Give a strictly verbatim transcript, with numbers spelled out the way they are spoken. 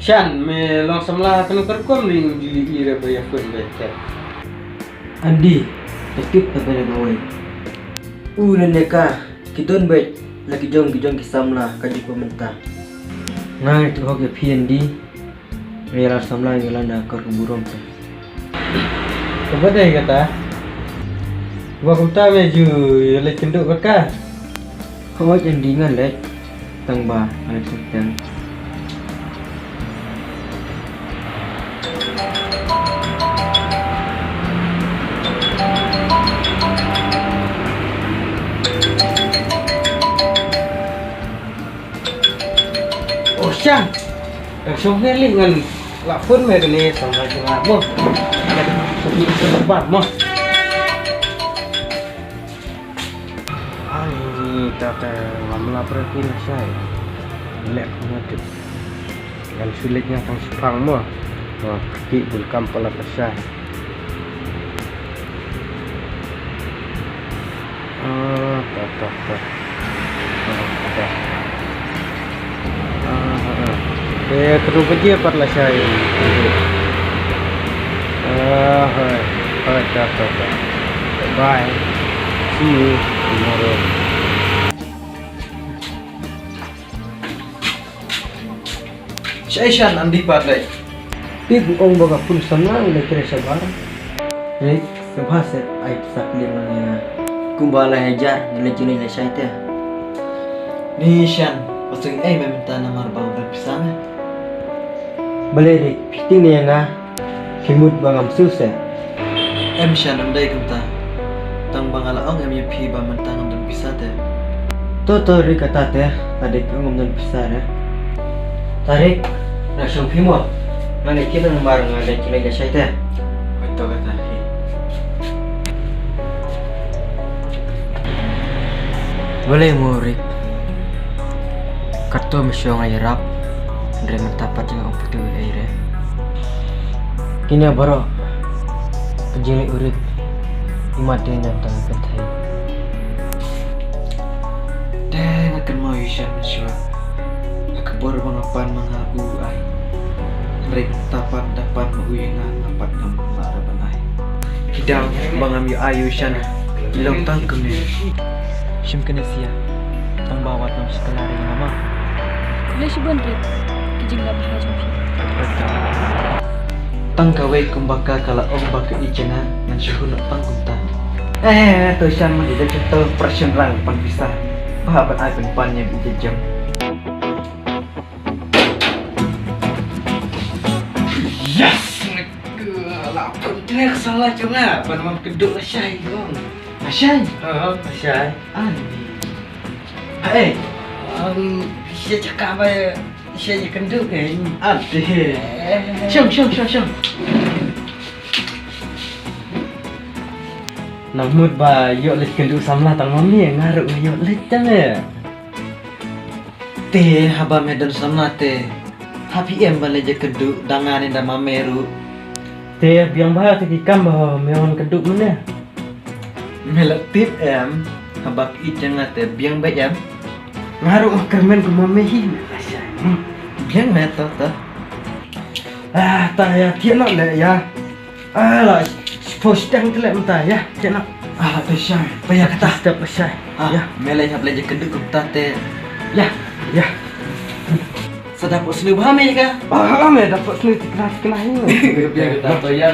Shan, me long samla kano ka rukom, ring ju i re ba ïa phone beit te. Andy, te tip te ba ïa kawei. U ne ne ka, ki don beit la ki jong ki jong ki samla ka juk ba mynta. Nga ngi tu hok ïa phi Andy. Ngi la samla ngi la na kor ka burom te. Ka ba dei kata. Ba kumta me ju ïa leit kynduh bad ka. Hooid Andy ngan leit. Tang ba ngan leit sngewthuh. Oh, Shan. Dang shong ne lih ngan la phone me kane samla jong nga mo. Ba mo. Ai, ta ta lam la pre phi lashai. Leh kumno tip. Ngan shu leit nga tang shiphang mo. Mo, kti bun kam palat lashai. Ah, ta, ta, ta. Ah, ta. Ah, ah, ah. Eh, katu baje pat lashai. Ah, hai. Hai, ta, ta, ta. Bye. See you tomorrow. Shaei Shan, Andy pat leh. Phi ong ba ka phone samla u leit trei shabar. Rick, sngewbha seh ai pisa kylliang lang ïa nga. Kumba lai hajar ngi leit jingïaid lashai te. Ni Shan, ba sngewbha ei me mynta namar ba u don pisa me. Balei Rick, phi tieng ne ïa nga. Phi mut ba ngam sngewsih. Em Shan, ym dei kumta. Tang ba nga la ong em ïa phi ba mynta ngam don pisa te. To to Rick, kata te, lada phi ong ngam don pisa re. Te Rick, nga shong phi mo. Nga leit kit namar nga leit jingïaid lashai te. Hooid to kata hi. Balei mo Rick. Katto me shong nga ïarap. Hynrei mynta pat jong nga ong phi tu ei re. Kine baroh ka jingleh u Rick. I mat dei na tang kynthei. Te nga kynmaw ïa u Shan mynshuwa. Ha ka bor ba nga pan ma nga u ai. Hynrei mynta pat da pan ma u ïa nga, nga pat ngam lah re ban ai. Ki daw ba ngam ïoh ai ïa u Shan ki long tang kumne. Shim kane sia. Tang ba wat ngam sngewsih ïa nga ma. Khublei shibun Rick. Ki jingleh bha jong phi. Tang kawei kumba ka ka la ong ba ka ïeit jong nga ngan shu hun noh tang kumta. Eh, to Shan, ma dei da to pressure rang pan pisa. Ba ban ai pynban ïa ka ïeit jong. Yes! Nga la pyntrek sa la jong nga ban wan kynduh lashai kong. Lashai? Ha, lashai. Ani. Hai. Um, sha jaka ba sha ïa kynduh kan. Ade. Shong, shong, shong, shong. Nang mut ba ïoh leit kynduh samla tang ma me, nga ruh nga ïoh leit tang eh. Te haba me don samla te, ha phi em ban leit kynduh da nga ne da ma me ruh. Te biang bha te ki kam ba me wan kynduh mynne. Me la tip em, haba ki ïeit ïa nga te biang bha em. Nga ruh nga kyrmen kum ma me hi. Biang me ta ta. Ah, ta ïa thiah noh leh ïa. Ah, la, shiphew shiteng te leh mynta, ïa, te noh. Ah, la, te shai. Ba ïa kata. Step ba shai. Ah, ïa. Me leh hap leh ïa kynduh kumta te. Ïa, ïa. Sa dap sniew bha me ka. Ah, me dap sniew tikna tikna hi. Ïa kata to ïa.